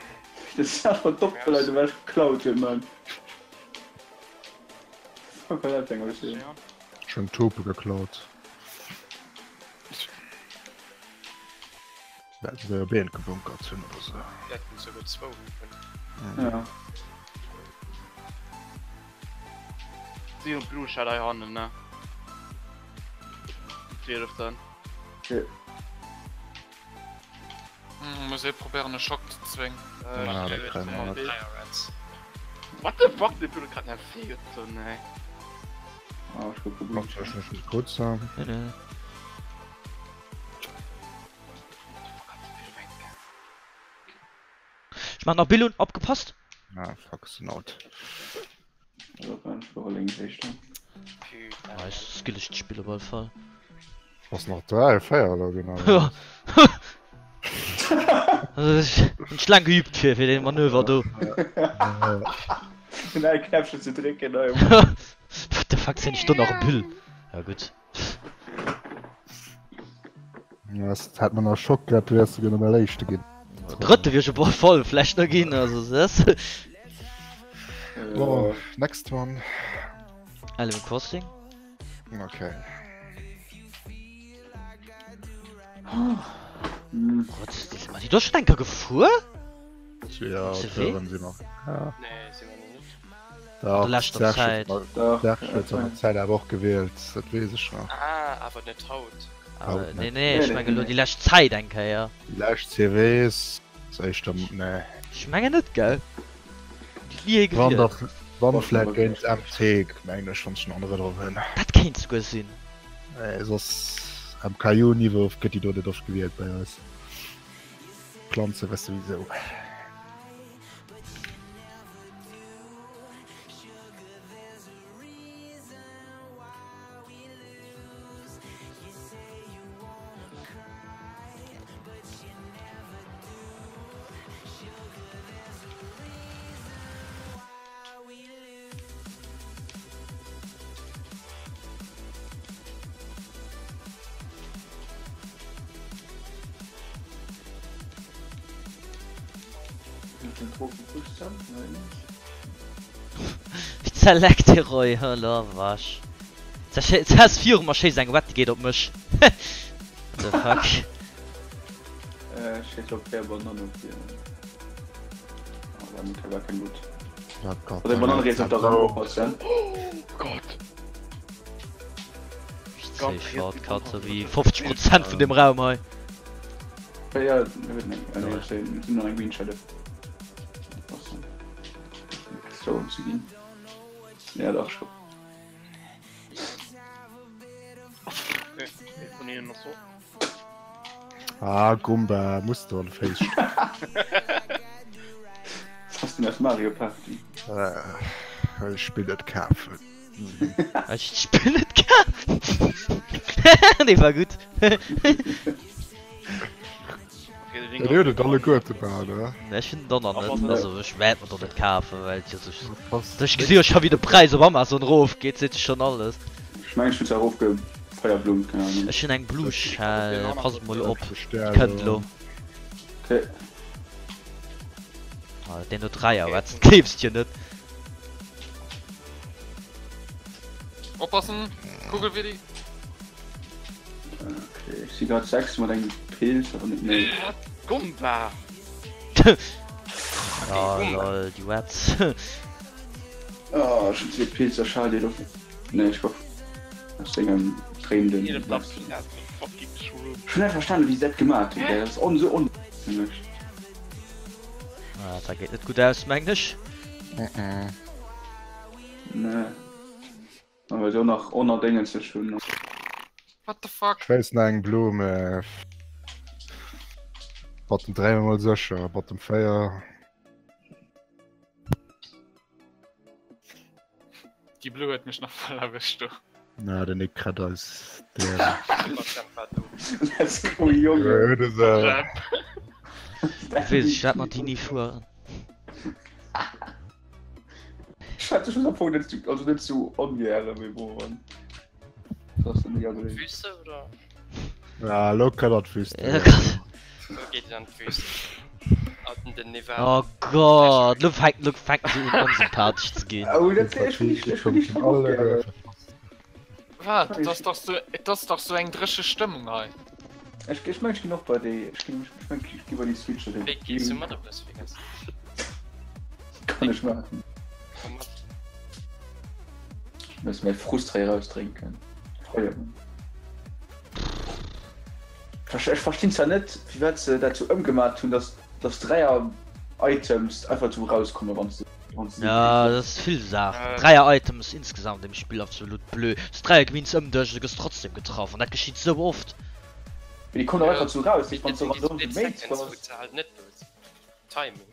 Das ist einfach Doppel ewech geklaut huet man. Fuck war dat eng Odyssee. Ech hunn Tope geklaut. Well se op een gebunkert hunn oder sou. Mir hätten souguer zwou hunn. Ja. Si hunn Blue Shell hei hannen, ne? Zwieleften. Okay. Hm, muss ee probéieren e Schock ze zwéngen. Ja, dat kréie mer net. What the fuck, dee Blue huet grad en FC gezunn, ey. Ah, ech gouf geblockt. Ech mech net gutt so. Nee, nee. Ech maan nach Bill un, opgepasst! Ah, fuck, sinn out. Nice, skillegt Spill op alle Fall. Ass nach 3, 4 elo ginn awer. Jo. Ech hunn laang geübt fir fir dee Manöver do. Den L Knäppchen ze drécken hei. What the fuck, sinn ech do nach e Bill? Ja gutt. Das hat man nach Schock gehabt, du wärst sogar noch mal Éischte ginn. Drëtte wier ech op alle Fall vläicht nach ginn, also das. Bon, next one. Animal Crossing. Okay. Gott, si mer déi do schon eng Kéier gefuer? Ja, CW? si mer. Ja. Nee, si mer net. Dach, An der leschter Zäit. Dach, huet an der Zäit awer och gewielt, dat weess ech nach. Ah, awer net haut. Haut Nee, net. nee, ech mengen elo déi lescht Zäit eng Kéier. Déi lescht CWs, éischter, nee. Ech mengen net, gell? Déi ni Wann gewielt. da, wann vläit géint MT, mengen ech, wann ech en anere drop hunn. Dat kéint souguer sinn. Nee, soss am KU-Niveau gëtt déi do net oft gewielt bei eis. Planze, wëss souwisou. Select Roy, la vache. Zes viru mer schéisst eng Wette geet op mech. What the fuck? Ech schéiss op der Banann op dir. Ah, war kein Blut. Oder Banann rees op der Rand oppassen. Oh Gott. Shortcut wéi 50 Prozent vun dem Raum hei. Ja, sinn nach eng Green Shadow. Stolen ze ginn. Ja, dach scho. Vun hinnen ass och. Ah, Gumba, muss do an Face. Was du aus Mario Party? Äh, ech spill net kafen. Ech spill net kafen. Dee war gutt. Dir huet et alleguerte bal, ne? Nee, ech finnen dann nach net. Also ech wäert mer dann net kafen, well et jo sech. Passt. Ech gesi jo scho wéi de Präis op Amazon rofgeet, seet sech schon alles. Ech mengen ech hunn se erofgefeierblumt, keng Ahnung. Ech hunn eng Blue Shell, passt mol op, déi kënnt elo. Okay. Ah, deen do Dräier, wat gleefs de jo net. Oppassen, Kugelwilli. Okay, ech si grad 6 mat engem Pilz, awer net méi. Gumba! Ah, lol, déi Wets. Ah, ech hunn zwee Pilzer, schade, déi do. Nee, ech gouf aus sengem Dréim den. Ech hunn net verstanen wéi se dat gemaat hunn, dat ass on sou onwahrscheinlech. Ah, dat geet net gutt aus, mengen ech. Nee. A well se och nach onnerdéngenzeg hunn. What the fuck? Ech weess nach eng Blumm, Bottom 3 mol sécher, Bottom 4. Déi Blue huet mech nach voll erwëscht do. Na, den Nick kritt eis Let's go, Junge! Weess ech dat mat déi ni fueren. Ech hat dech am Fong net sou, also net sou ongären, mee bon. Das ass mega blöd. Wüste oder? Ja, lo kann dat Wüste. Ja, kann. Lo geet et an d'Wüst. An den Nevada. Oh Gott, lo fänkt, lo fänken se un onsympathesch ze ginn. Oh, dat ech hunn ech hunn nicht alle. Wat? Et ass dach sou, et ass dach sou eng dréche Stëmmung hei. Ech ech meng ech ginn och bei déi, ech ginn ech meng ech gi bei déi Switch oder Wéi gees du mat op Las Vegas? Kann ech maachen. Komm mat. Ech muss mäi Frust hei erausdrénken. Freier. Ech verstinn zwar net firwat se dat sou ëmgemat hunn, dass dass Dräier Items einfach sou rauskomme wann s de wann s de Ja dat ass vill Saachen. Dräier Items insgesamt im Spill absolut blöd. S Dräier gewinns ëm dech, du gëss trotzdem getraff an dat geschitt sou oft. Mee déi kommen och einfach sou raus, wann s de random geméit bass. Timing.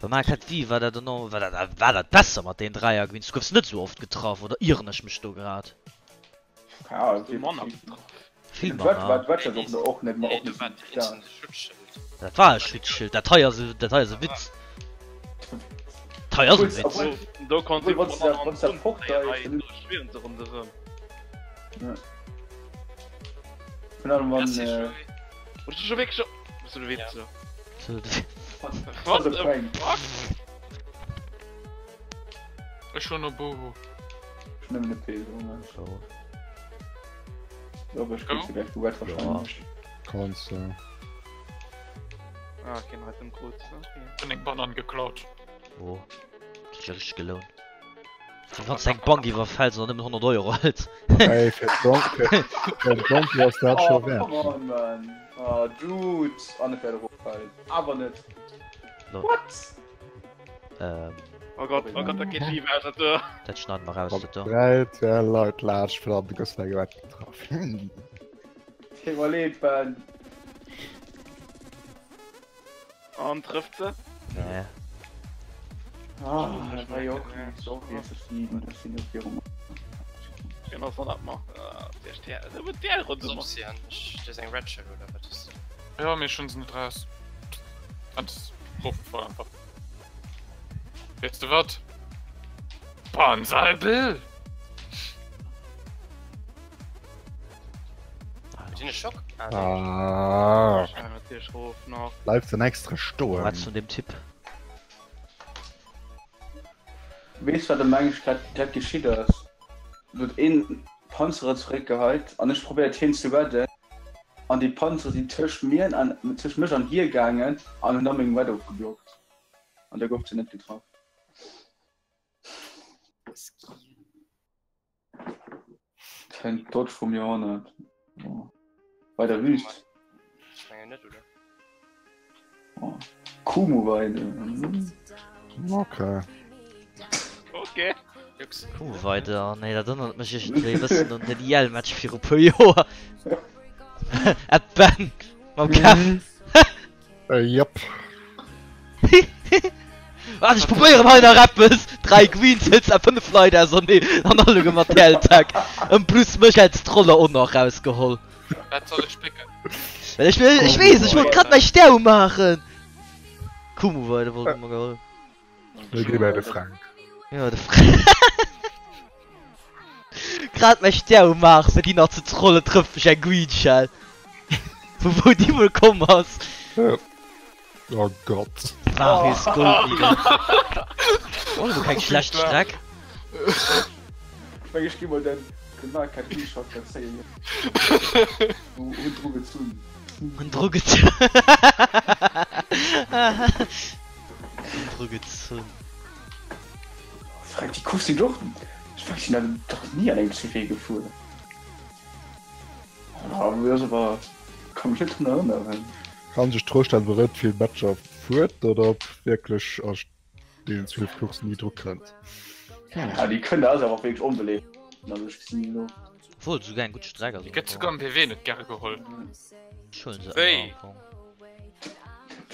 Bei Mario Kart Wii war dat enorm, war dat war dat besser mat den Dräier gewinns, du goufs net sou oft getraff oder ieren ech mech do grad? Vill manner. Dat war e Schutzschild, dat hei ass e, dat hei ass e Witz. Dat hei ass e Witz. Do konnt Obwuel, wann s de wann s de fort Vun allem wann What the fuck? Ech hunn e Boho. Ech nëmmen e P, so. Jo, ech krieg se gleich gewett wahrscheinlech. Kanns du. Ah, keen Item krut. Okay. Hun eng Banan geklaut. Oh, dat huet sech richteg gelount. Wéi wanns de eng Bank iwwerfäls an der nëmmen 100 Euro hëls. Ey, fir d'Bank, fir d'Bank ass dat scho Oh, wäert. come on, man. Oh, Dude. An e fäert erofgefallen. Awer net. Lol. What? Ähm. Oh Gott, oh Gott, dat geet schief aus, dat do. Dat schneiden mer raus, dat do. 3, 2 Leit laanscht fir an de gëss nach gewett getraff. Iwwerleet, Ben. An trëfft se? Nee. Ah, dat war jo och net sou obvious, dass déi, dass déi net virum. Genau so dat ma. Das eng Red Shell oder wat ist? Ja, mir schon sind raus. Ganz voll einfach. Weißt du wat? Banzai Bill! Sinn Schock? Ah. Bleift den extra stoen. Wat vun dem Typ? Weess wat am Englisch grad grad geschitt ass? Do huet een Panzere zeréckgeheit an ech probéiert hien ze redden an déi Panzere sinn tëscht mir an tëscht mech an hie gaangen an hunn da meng Red ofgeblockt an da gouf se net getraff. Kein Dodge vum Joerhonnert. Oh. Bei der Wüst. Ich meine net, oder? Oh. Kumu-Weide. Mhm. Okay. Okay. Kumu-Weide, oh nee, dat ënnert mech iergendwéi e bëssen un den IL-Match viru puer Joer. At Ben mam Kev. Äh, jep. Waart, ech probéieren hei nach eppes! 3 Queens Hits a 5 Leit auserneen an alleguer mat TL-Tag. En plus mech als Troller och nach rausgeholl. Wat soll ech picken? Well ech well ech weess, ech wollt grad mäi Stär umaachen! Kumu weide wollt ëmmer geholl. Mir gi bei de Frank. Jo, de Frank. grad mäi Stär umaach fir déi nach ze trollen, trëfft mech eng Green Shell. Vu wou déi wuel komm ass. Oh Gott. Varius Goldmine. Oh, elo keng schlecht Streck. Ech meng ech gi mol den den Market Reshot zéien. Hunn dru gezunn. Hunn dru gezunn. Hunn dru gezunn. Frag déi Course sinn och ech meng ech sinn dach ni an engem Café gefuer. Awer kann mech net drun erënneren. Kann sech d'Fro stellen, ob et vill Matcher fuert oder ob wierklech a deenen 12 Courssen ni dru kënnt. Ja, déi kënnt ass awer och wierklech onbeléift also ech gesinn elo. Obwuel souguer eng gutt Streck ass. Déi gëtt souguer am PW net gäre geholl. Ech huelen se Wéi? ëmmer am Fong.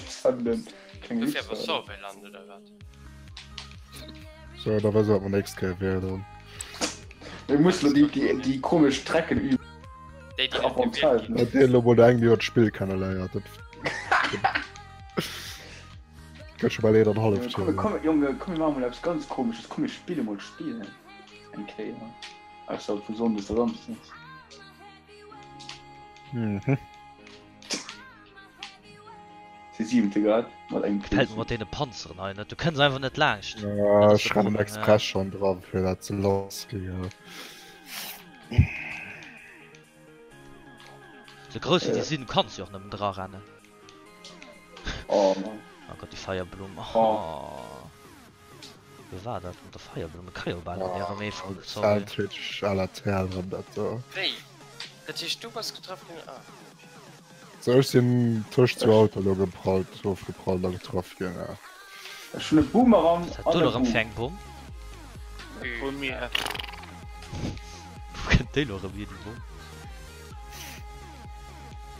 Descendant, kleng Dofir awer Wichser. Sorbelland oder wat? So, da wësse wat mer nächst Kéier wielen. Mir mussen lo déi, déi, déi komesch Strecken üben. Déi, déi net gewielt ginn. Huet deen elo mol eng Joer d'Spill kenneléiert. Dat gëtt scho bal een an halleft Komm, Joer. komm, Jonge, komm, mir maache mol eppes ganz Komesches. Komm, mir spille mol d'Spill eng Kéier. Ausserhalb vu Sonndes a Samsdes. Mhm. Si siwente Grad mat engem Gefällt mir mat deene Panzeren hei net, du kënns einfach net laanscht. Ja, ech rennen express schon dran fir dat ze lass gi. Sou grouss wéi déi sinn, kanns jo och nëmmen dra rennen. Oh Mann. Oh Gott, déi Feierblumm. Oh. Wéi war dat mat der Feierblumm? Et ka jo bal net méi erëm ee vun, sorry. Sandwich à la Terre an dat do. Wéi? Dat heescht du bass getraff ginn? Ah. Sou ech sinn tëscht zwou Autoen elo geprallt, ofgeprallt a getraff ginn, ja. Ech hunn e Boomerang Wat an do e elo erëm Boom. fir eng Bomm? Vu mir. Wou kënnt déi elo erëm hier, déi Bomm?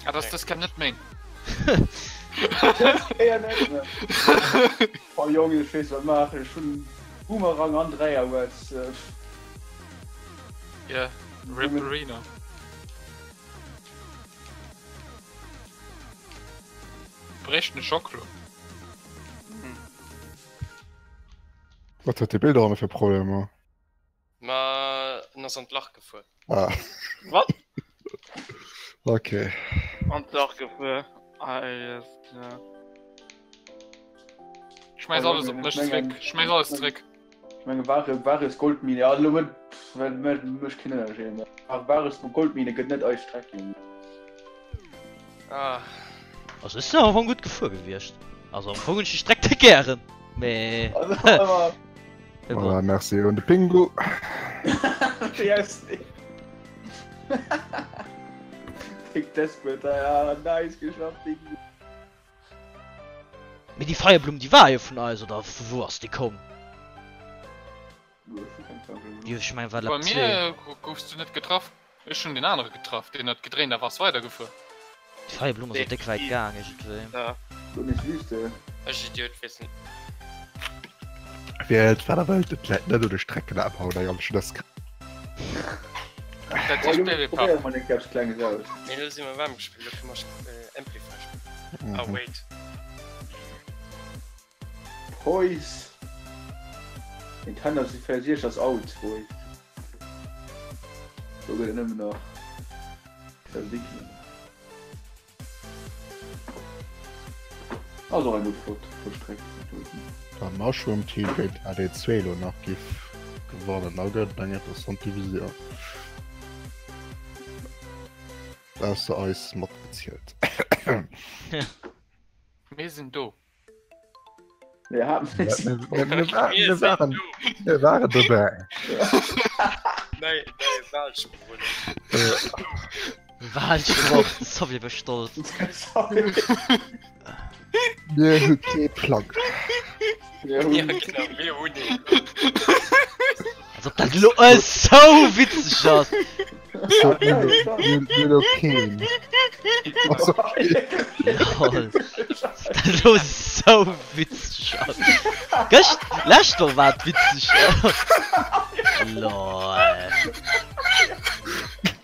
Ah, das, das kann net méin. Dës Kéier net méi. Oh Jong, ech weess wat maachen. Ech hunn Boomerang an Dräierwetz. Ja, Rip Arena. Brécht ne Schocklo. Wat huet de Bilder fir Problemer? Ma en ass an d'Lach gefuer. Ah. Wat? Okay. An d'Lach gefuer. Alles klar. Schmeiß alles op mech zréck. Schmeiß alles zréck. Ech menge Ware Wares Goldmine ja lo huet mécht keen Ënnerscheed méi. Wares Goldmine gëtt net eis Streck Junge. Ah. Also ech sinn am Fong gutt gefuer gewiescht. Also am Fong hunn ech déi Streck déck gären, mee mee bon. Voilà, merci un de Pingu. Yes. Dick desperate, ja nice geschafft Pingu. Mee déi Feierblumm déi war jo vun eis, oder vu wou ass déi komm? Jo ech mengen war Bei Lap 2. mir goufs du net getraff. Ech hunn deen anere getraff, deen huet gedréint a wass weidergefuer. Déi Feierblumm ass jo déck wäit gaang iergendwéi. Ech Idiot weess net. Wielt wat der wëllt, et läit net un de Strecken abhauen, eng am Schnëss. Dat heescht Baby Pub. Probéiere mol eng Kéier eppes Klenges aus. Mee elo si mer waarm gespillt, elo kënne mer Amplify spillen. Ah wait. Boys! Nintendo 64 ass out, boys. Do gëtt et nëmmen nach Entwicklung. Ass och eng gutt flott flott Streck doten. Wa Mushroom Team géint AD2 elo nach giff gewannen, da gëtt et eng interessant Divisioun. Ausser eis matgezielt. Mir sinn do. Mir haben Mir waren, mir waren dobäi. Nei, nei Wahlspruch. Wahlspruch, sorry, bin stolz. Mir hu kee Plang. Ja, genau, mir hunn ee. Als ob dat lo esou witzeg ass. So, mir mir mir hu keen. Also, Lol. Dat lo esou witzeg ass. Gëscht, lescht Woch war et witzeg. Lol.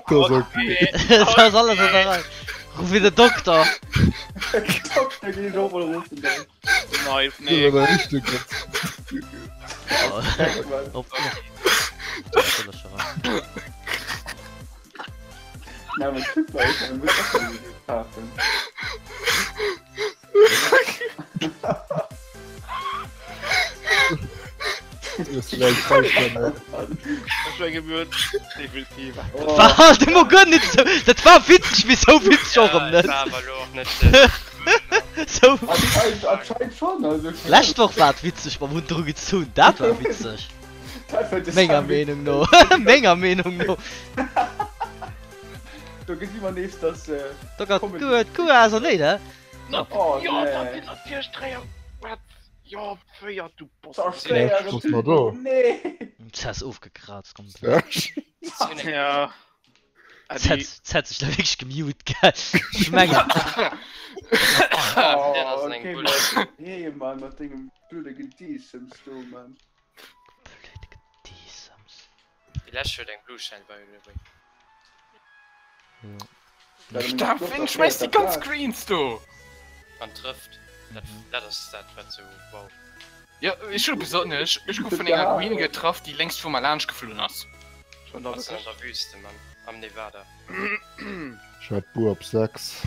das ist okay. Dat ass alles an der Rei. Ruf fir den Dokter. Dokter ginn ech och mol ruffen dann. Nice, Das nee. ist aber richtig gut. Op. Na, awer Typ war ich, muss och mal kafen. War de mo guer net sou, dat war witzeg, mee sou witzeg och erëm net. Sou Lescht Woch war et witzeg mam Hunn dru gezunn, dat war witzeg. Menger Meenung no, menger Meenung no. Do gesi mer nees, dass. Do gëtt guer d'Kuh auserneen, he? Oh, Jo, nee. dat sinn natierlech 3 Wat? Jo, 4, du Boss. Zerstéiere Was war do? Nee! Zess ofgekrazt komplett. Ja. Zess hätt sech da wierklech gemute, gell? Ech mengen. Oh, okay, Mann. Nee, Mann, mat dengem blöde Gediessems do, Mann. Blöde Gediessems. Déi lescht huet eng Blue Shell by the way. Staff, ween schmäisst déi ganz Greens do? An trëfft. Dat, dat ass dat wat sou wow. Jo, ech hu besonnesch, ech gouf vun enger Green getraff, déi lénks vu mer laanscht geflunn ass. Schon da Ass an der Wüste, Mann. Am Nevada. Ech hat Buer op 6.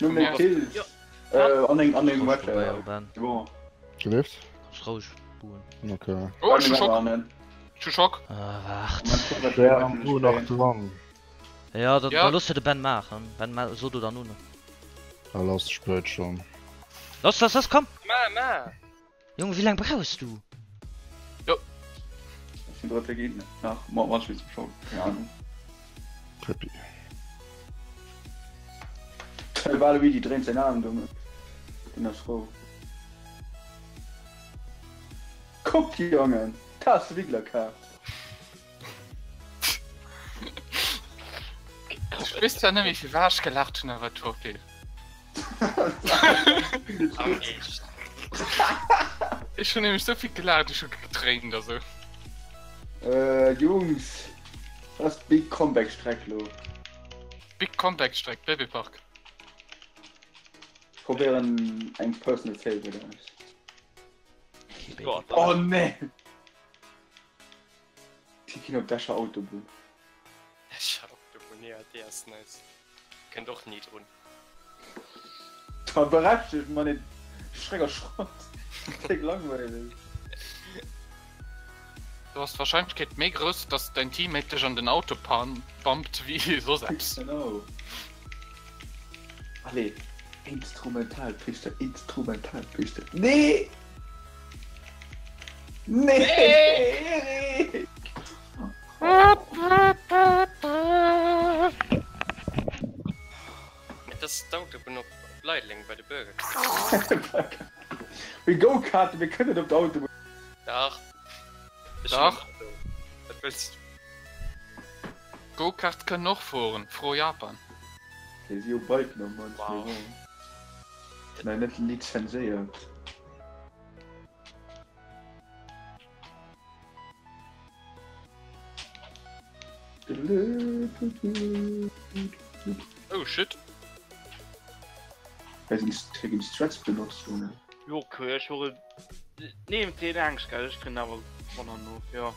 Nur méi Kills. Äh, an eng, an eng Wette. Bon. Gelift? Kannst roueg buhen. Okay. Oh, ech hu Schock. Ech hu Schock. Ah, waart. Wär am Bu nach dran. Ja, da, Ja. da looss de Ben maachen. Ben, ma, so du dann un. Ah, lass, spéit schon. Lass, lass, lass, komm! Ma, ma! Junge, wéi laang brauchs du? Jo. Ech sinn drëtte Géigner. Nach, ma, ma, ech weess schon. Keng Ahnung. Trippi. De Waluigi dréint säin Aarm do. Den ass frou. Kuck, Jongen! Dat ass de Wiggler-Kaart. Ech weess zwar net méi firwat ech gelaacht hunn, awer et wor vill. Am Eescht. Ech hunn nämlech souvill gelaacht, ech hu getréint a sou. Äh, Jungs, dat ass d'Big Comeback Streck lo. Big Comeback Streck, Babypark. Probéieren eng Personal Favorite aus. Gott. Oh nee! Si ginn op d'Escher Autobunn. Escher Autobunn, jo, déi ass nice. Kënnt och ni drun. Da berechtegt man net Schreck a Schrott. Déck langweileg. Do ass d'Warscheinlechkeet méi grouss, dass däin Teammate dech an den Auto bumpt, wéi soss eppes. Genau. Allez, Instrumentalpiste, Instrumentalpiste. Nee! Nee! Et ass d'Autobunn op Leideleng bei de Burger King. Mir Go-Karten, mir kënnen op d'Autobunn. Dach. Ech Dach. hunn en Auto. Wat wëlls du? Go-Kart kënnen och fueren, fro Japan. Okay, si hu Biken am Mond. Wow. Nei, net lizenséiert. Oh shit. Hei sinn hei ginn Strats benotzt, Junge. Jo okay, ech hu Neemt deen Angscht gell, ech kréien awer manner no, jo.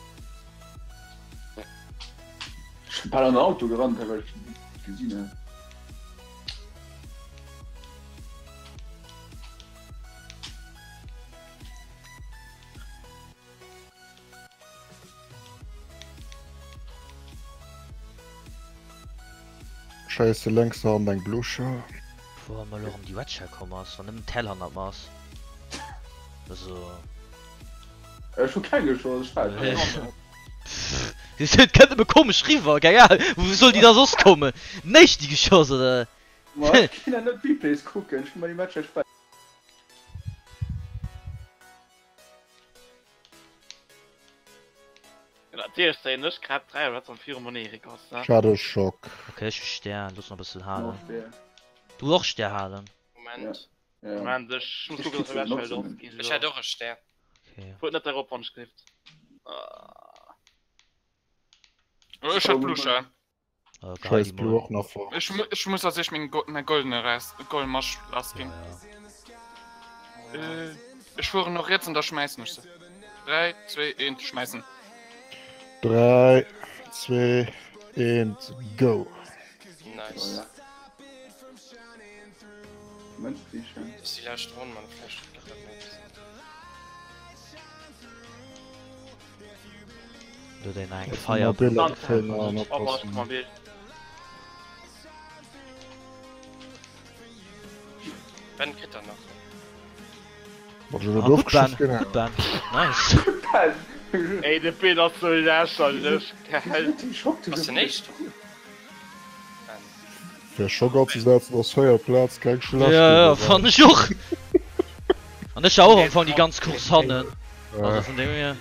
Ech bin bal an den Auto gerannt, well ech gesinn hat. Scheisse lenks der Hand eng Blucher. Wou mer elo erëm déi Wedger komm ass, wann nëmmen Tell hannert mer ass. Also. Ech hu keng geschoss, ech war keng. Et kënnt nëmme komesch riwwer, keng Ahnung, wou soll déi da soss kommen? Néischt déi geschoss oder? Ma ech ginn net d'Replays kucken, ech hu mer déi Matcher spéit. Natierlech zéien ech grad 3 wat an virum an Erik ass ne. Schade Schock. Ok ech hu Stär, looss nach e bëssen halen. Och Stär. Du och Stär halen? Moment. Ja. Moment ech muss kucken dass ech Feld off ginn. Ech hätt och e Stär. Ok. Fuert net erop wann ech gelift. Oh, ech hat Blucher. Scheiss Blue och nach fort. Ech, ech muss als éischt meng, mäi goldene Rest, golden Masch lass ginn. Ja, ja. Äh, ech fueren no riets an da schmäissen ech se. 3, 2, 1, schmäissen. 3, 2, 1, go! Nice. Mënschlichen. Dat ass déi lescht Ronn, Mann, vläicht gëtt dat net. Do huet een nach eng Fireball. Ben kritt der nach. Ah, gutt Ben, gutt Ben. Nice. Ey, de Ben ass sou lächerlech, gell? Ass den éischten? Ben. Fir Schock anzesetzen ass 4 Plaz keng schlecht Ja, ja, Iwwergang. fand ech och. An ech war och am Fong déi ganz Course hannen. Also vun deem hier.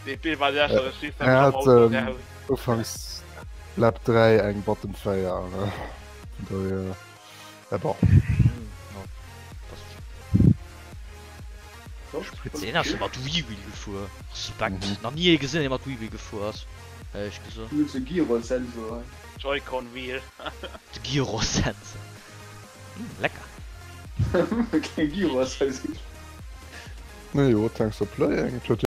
Dee Ben war lächerlech, schießt Er einfach am hat Auto ähm, raus. ufanks Lap 3 eng Bottom 4, ne? Vun dohier, ja bon. Ja, passt schon. Deen ass jo mat Wii-Wheel gefuer. Respekt. Mhm. Nach ni ee gesinn, dee mat Wii-Wheel gefuer ass, éierlech gesot. Mir hunn de Gyrosensor hei. Joy-Con Wheel. De Gyrosensor. Hm, lecker. Keng Gyros hei sinn. Jo, thanks for playing. Et huet.